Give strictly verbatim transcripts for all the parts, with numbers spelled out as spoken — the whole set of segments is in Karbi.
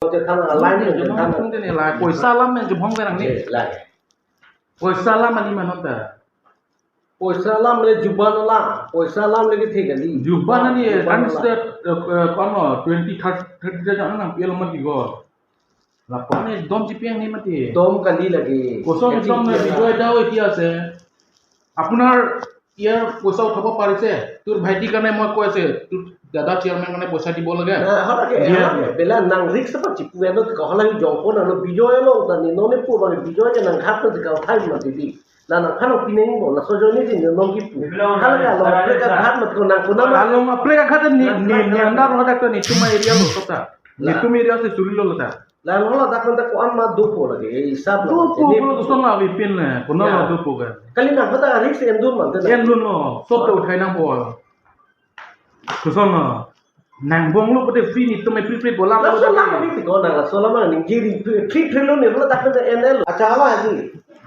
Te thana line te thana. Poisa alam me jubhong berang ni. Poisa alam ani manota. Poisa alam le juban la. Poisa alam le kethe kali. Juban ani kan se kono twenty thirty thirty jang nang pial mati go. Lapu ne dom chipiang ni mati. Dom kali lagi. Kosong dom ne Bijoy Dao এতিয়া আছে। আপোনাৰ ইয়াৰ পইচা উঠাব পাৰিছে? তোৰ ভাইটিৰ কাৰণে মই কৈ আছে, তোৰ দাদা চেয়াৰমেন কাৰণে পইচা দিব লাগে। না, হঠাৎ দিয়া। বেলা নাং ৰিক্স পাচ্ছি, পুয়া নো কহলা হি জংপো না নো বিজয় লো তানি, ননে পু বানি বিজয় কে নাং ঘাট না জিকা উঠাই মাতি দি। না, নাং খানো পিনেং বো, না সজয় নি দিন নং কি পু। হালকা লো, প্লেকা ঘাট মাত কো নাং কোনা মা। Along play ka khat ni ni ni andar hodak ni tuma area lo kota. Ni tuma area se suri lo ta. Lalu hola dak nanti ko an ma dopo lagi, eh, hisap la. Dopo, ini pulo kosong la bipin le, kono la dopo ka. Kali na hoda rik se endun man te na. Endun lo, sob to uthai nang bol. Kosong la. Nang bong lo pute free ni to me free free bola. La so la ni ko na la so la ma ni giri free free lo ni hola dak nanti N L. Acha hala ji.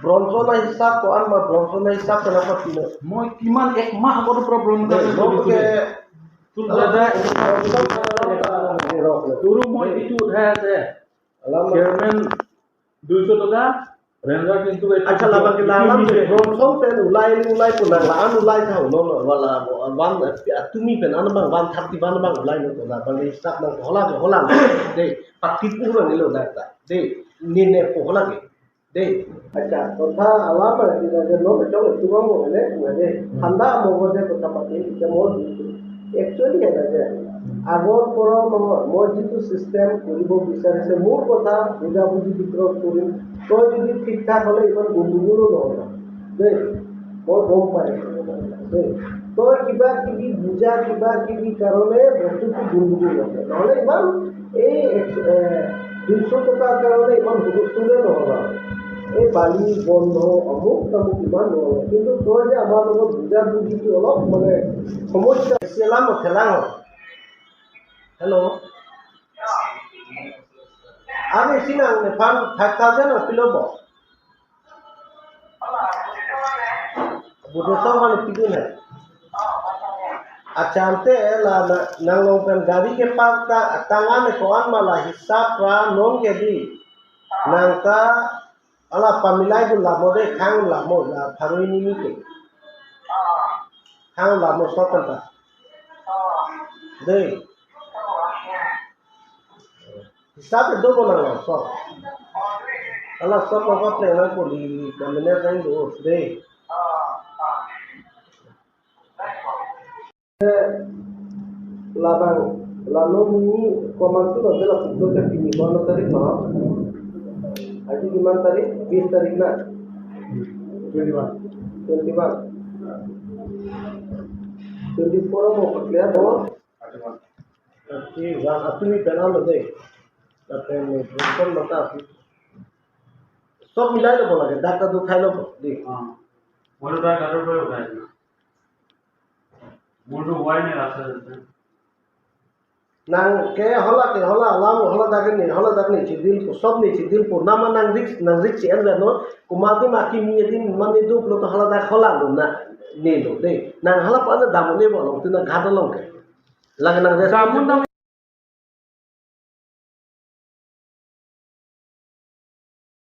Bronson la hisap ko an ma bronson la hisap ko na pa tino. Moi kiman ek mah ko problem ka. Lo ke Tul dada, turu moi itu uthai ase. Alam chairman দুইশ টকা, ranger কিন্তু আচ্ছা, labang ke alam ke Bronson pen ulai ulai pun nang la-an ulai tha ulo lo wala wan atumi pen an bang one thirty one bang ulai no to labang ke hisap nang hola ke hola de pati pura ni lo dak ta de ni ne po hola ke de. Acha, kotha alam ma di na je no chong tu bang mo ne, ne. Handa mo ko de kotha pati ke mo. Actually, ya na je. আগৰ পৰা মই মই যিটো চিষ্টেম কৰিব বিচাৰিছে, মোৰ কথা বুজাবুজি ভিতৰত কৰিম। তই যদি ঠিক ঠাক হ'লে ইমান গণ্ডগোলো নহ'ব দেই, মই গম পাইছোঁ দেই। তই কিবা কিবি বুজা, কিবা কিবি কাৰণে বস্তুটো গণ্ডগোল হ'ব, নহ'লে ইমান এই এ, দুইশ টকাৰ কাৰণে ইমান হুলস্থুলে নহ'ব আৰু। এই বালি বন্ধ, অমুক তমুক ইমান নহ'ব। কিন্তু তই যে আমাৰ লগত বুজাবুজিটো অলপ মানে সমস্যা। Selam, selam. Hello. Ani sinang ne pan five thousand ang pilo bo. Budo song mane pidun hai. Acha ante la na, nang long pen gari ke park ta tangan ne ko-an ma la hisap ra non ke di. Nang ta ala pamilai du lamo de khang lamo la pharui ni ni ke. Khang lamo sokan ta. De. Hisap do bo nang so. Ala so ko ko ple na ko di ka mene reng do de. Labang lalo ni komantu lo de la pukul ke pini ko ano tarik no. Aji kiman tarik? Bis tarik na. Twenty one. Twenty one. Twenty four mo clear bo. Ati wan atumi penang lo de. Lapen ni Bronson mata ati. Sob milai lo bo lagi, data do khai lo bo, di. हाँ। बोलो तो करो, बोलो भाई। बोलो तो वाई नहीं रखा था। Nang ke hola ke hola alam hola dak ni hola dak ni chidil ko sob ni chidil ko nama nang rik nang rik si en no kumati ma kimi din mani duk lo to hola dak hola lo na ne lo de nang hala pa na dam ne bo lo tu na ghat lo ke lang nang res. Damun dam